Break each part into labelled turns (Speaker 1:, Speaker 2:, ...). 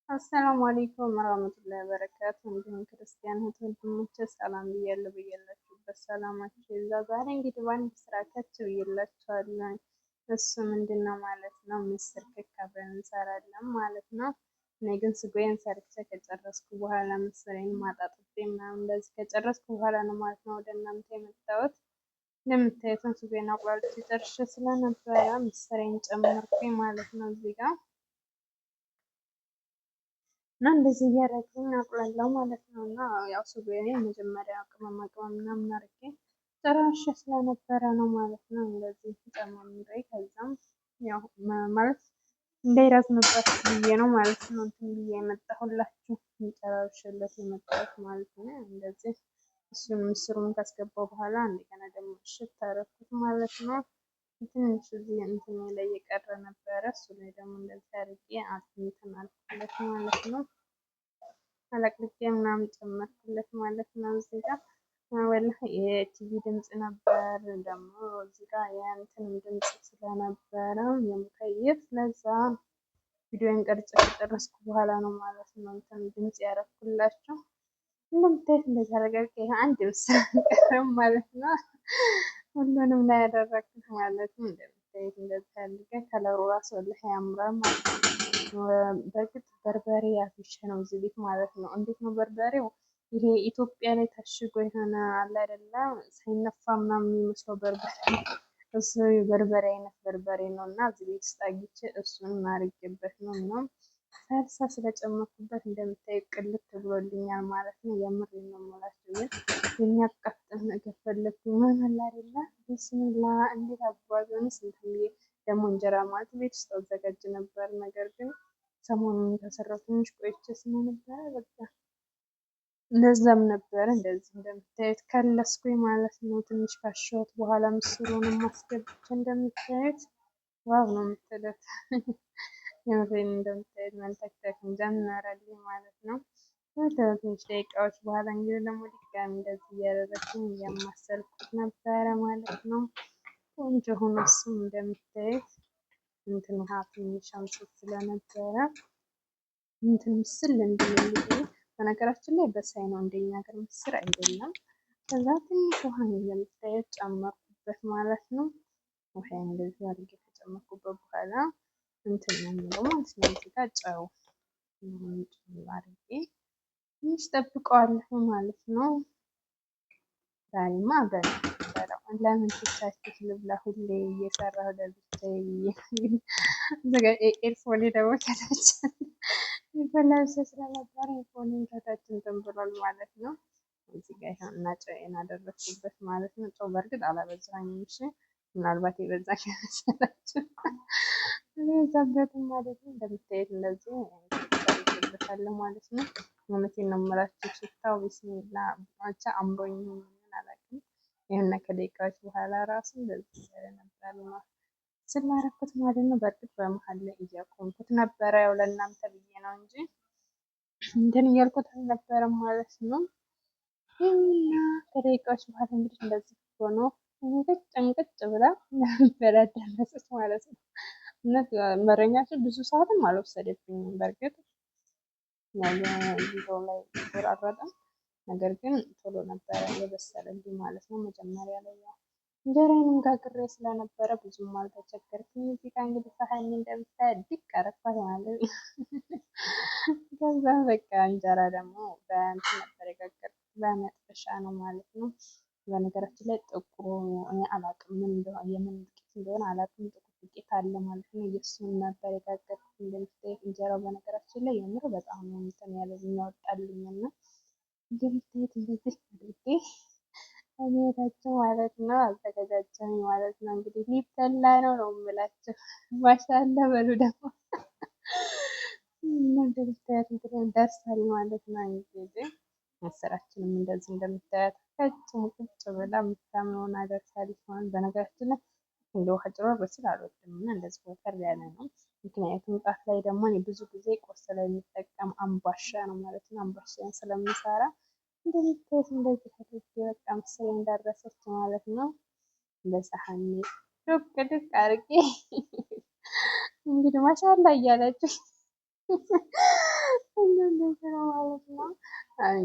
Speaker 1: አሰላሙ አለይኩም ወራህመቱላሂ ወበረካቱ። እንዲሁም ክርስቲያን እህት ወንድሞቼ ሰላም ብያለሁ። ብያላችሁበት ሰላማችሁ ይብዛ። ዛሬ እንግዲህ በአንድ ስራ ከች ብዬላችኋለሁ። እሱ ምንድን ነው ማለት ነው፣ ምስር ክክ አብረን እንሰራለን ማለት ነው። እኔ ግን ስጎዬን ሰርቼ ከጨረስኩ በኋላ ምስሬን ማጣጥቤ ምናምን እንደዚህ ከጨረስኩ በኋላ ነው ማለት ነው ወደ እናንተ የመጣሁት። እንደምታዩትን ስጎዬን አቁላልቼ ጨርሼ ስለነበረ ምስሬን ጨመርኩኝ ማለት ነው እዚህ ጋር እና እንደዚህ እያደረግን አቁላላው ማለት ነው። እና ያው ስጎዬን መጀመሪያ ቅመማ ቅመም ምናምን አድርጌ ጨራርሼ ስለነበረ ነው ማለት ነው። እንደዚህ ጨማምሬ ከዛም ያው ማለት እንዳይረዝምበት ብዬ ነው ማለት ነው። እንትን ብዬ የመጣሁላችሁ ጨራርሼለት የመጣሁት ማለት ነው። እንደዚህ እሱን ምስሩን ካስገባው በኋላ እንደገና ደግሞ እሽት አደረኩት ማለት ነው። ትንሽ እዚህ እንትን ላይ የቀረ ነበረ። እሱ ላይ ደግሞ እንደዚህ አድርጌ እንትን አልኩለት ማለት ነው። አለቅልቄ ምናምን ጨመርኩለት ማለት ነው። እዚህ ጋር ወላሂ የቲቪ ድምፅ ነበር፣ ደግሞ እዚህ ጋር የእንትንም ድምፅ ስለነበረ የ مكيف ለዛ ቪዲዮን ቀርጬ ከጨረስኩ በኋላ ነው ማለት ነው እንትን ድምፅ ያረኩላችሁ። እንደምታዩት እንደዚህ አረጋግጬ ይሄ አንድ ምስር አልቀረም ማለት ነው። ሁሉንም ላይ ያደረኩት ማለት ነው። እንደምታዩት እንደዚህ አድርጌ color ኡ ራሱ ወላሂ ያምራል ማለት ነው። በእርግጥ በርበሬ አፍልሼ ነው እዚህ ቤት ማለት ነው። እንዴት ነው በርበሬው? ይሄ ኢትዮጵያ ላይ ታሽጎ የሆነ አለ አይደለ፣ ሳይነፋ ምናምን የሚመስለው በርበሬ፣ እሱ የበርበሬ አይነት በርበሬ ነው። እና እዚህ ቤት ውስጥ አግኝቼ እሱን አድርጌበት ነው ምናምን ሳልሳ ስለጨመርኩበት እንደምታዩ ቅልት ብሎልኛል ማለት ነው። የምር ነው የምላችሁ፣ ግን የሚያቃጥል ነገር ፈለግኩኝ ይሆናል አይደለ? ቢስሚላ እንዴት አባዞንስ እንትን ብዬ ደግሞ እንጀራ ማለት ቤት ውስጥ አዘጋጅ ነበር። ነገር ግን ሰሞኑን ከሰራሁ ትንሽ ቆይቼ ስለነበረ በቃ ለዛም ነበረ እንደዚህ እንደምታዩት ከለስኩኝ ማለት ነው። ትንሽ ካሸሁት በኋላ ምስሩንም አስገብቼ እንደምታዩት wow ነው የምትሉት። የምሬን እንደምታዩት መንተክተክ ጀመረልኝ ማለት ነው። ከትንሽ ደቂቃዎች በኋላ እንግዲህ ደግሞ ድጋሚ እንደዚህ እያደረግኩኝ እያማሰልኩት ነበረ ማለት ነው። ቆንጆ ሆኖ እሱም እንደምታዩት እንትን ውሃ ትንሽ አንሶት ስለነበረ እንትን ምስል እንዲልልኝ፣ በነገራችን ላይ በሳይ ነው፣ እንደኛ ሀገር ምስር አይደለም። ከዛ ትንሽ ውሃ እንደምታዩት ጨመርኩበት ማለት ነው። ውሃ እንደዚህ አድርጌ ከጨመርኩበት በኋላ እንትን ነው የምለው ማለት ነው። እዚህ ጋር ጨው አድርጌ ትንሽ ጠብቀዋለሁ ማለት ነው። ዛሬማ አብረን ነው። ለምን ብቻችሁ ልብላ? ሁሌ እየሰራሁ ለብቻዬ ብዬ earphone ኤ ደግሞ ከታች ይበላሽ ስለነበረ earphone ኤን ከታች እንትን ብሏል ማለት ነው። እዚህ ጋር ይኸው እና ጨውን አደረኩበት ማለት ነው። ጨው በእርግጥ አላበዛኝም። እሺ ምናልባት የበዛ ከመሰላችሁ አልበዛበትም ማለት ነው። እንደምታዩት እንደዚህ አድርጌበታለሁ ማለት ነው። እውነቴን ነው የምላችሁ ሽታው ቢስሚላ ብቻ አምሮኝ ምን አላውቅም። ይህን ከደቂቃዎች በኋላ ራሱ እንደዚህ ያለ ነበር ስላረኩት ማለት ነው። በእርግጥ በመሀል ላይ እያቆምኩት ነበረ፣ ያው ለእናንተ ብዬ ነው እንጂ እንትን እያልኩት አልነበረም ማለት ነው። ይሁንና ከደቂቃዎች በኋላ እንግዲህ እንደዚህ ሆኖ እንቅጭ እንቅጭ ብላ ነበረ ደረሰች ማለት ነው። እውነት መረኛችን ብዙ ሰዓትም አልወሰደብኝም። በእርግጥ ያው ላይ ይቆራረጥም፣ ነገር ግን ቶሎ ነበረ የበሰለልኝ ማለት ነው። መጀመሪያ ላይ ያው እንጀራዬንም ጋግሬ ስለነበረ ብዙም አልተቸገርኩም። እዚህ ጋር እንግዲህ ሳህን እንደምታይ ድቅ አረኳት ማለት ነው። ከዛ በቃ እንጀራ ደግሞ በእንትን ነበር የጋገርኩት፣ በመጥበሻ ነው ማለት ነው። በነገራችን ላይ ጥቁሩ እኔ አላቅም ምን እንደሆነ፣ የምን ዱቄት እንደሆነ አላቅም። ጥቁር ዱቄት አለ ማለት ነው። የእሱን ነበር የጋገርኩት። እንደምታዩት እንጀራው በነገራችን ላይ የምር በጣም ነው እንትን ያለ የሚያወጣልኝ፣ እና እንደምታዩት እንደዚህ አድርጌ እቤታቸው ማለት ነው አዘገጃጀሁኝ ማለት ነው። እንግዲህ ሊበላ ነው ነው የምላችሁ። ማሻአላ በሉ ደግሞ። እና እንደምታዩት እንግዲህ ደርሷል ማለት ነው። እንግዲህ ምስራችንም እንደዚህ እንደምታያት ከጭ ቁጭ ብላ የምታምረውን አደርሳለች ማለት። በነገራችን ላይ እንደ ውሃ ጭሮ በስል አልወድም እና እንደዚህ ወፈር ያለ ነው። ምክንያቱም ጣፍ ላይ ደግሞ እኔ ብዙ ጊዜ ቁርስ ላይ የሚጠቀም አምባሻ ነው ማለት ነው። አምባሻን ስለምሰራ እንደምታዩት እንደዚህ አድርጌ በቃ ምስሬ እንዳረሰች ማለት ነው። በሳህኔ ዱቅ ዱቅ አድርጌ እንግዲህ ማሻላ እያላችሁ እንደዚህ ነው ማለት ነው። አይ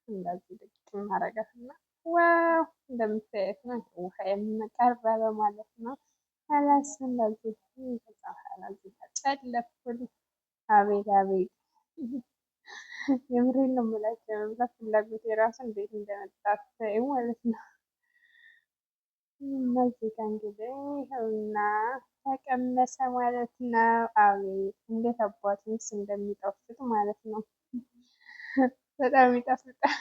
Speaker 1: እንደዚህ ልቅ እናረጋትና wow እንደምታዩት ነው። ውሃ የምቀርበ ማለት ነው። ኸላስ እንደዚህ ከዛ በኋላ እዚህ ጋር ጨለፍኩኝ። አቤት አቤት የምሬን ነው የምላቸው። የመብላት ፍላጎት የራሱ እንዴት እንደመጣ አታዩ ማለት ነው። እነዚህ ጋ እንግዲህ ይኸውና ተቀመሰ ማለት ነው። አቤት እንዴት አባቱስ እንደሚጣፍጥ ማለት ነው። በጣም ይጣፍጣል።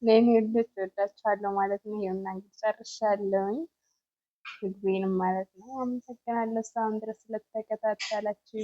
Speaker 1: ለእኔ ወዶች ወዳችኋለሁ ማለት ነው። ይኸውና እንግዲህ ጨርሻለሁኝ ምግቤንም ማለት ነው። አመሰግናለሁ እስካሁን ድረስ ስለተከታተላችሁ።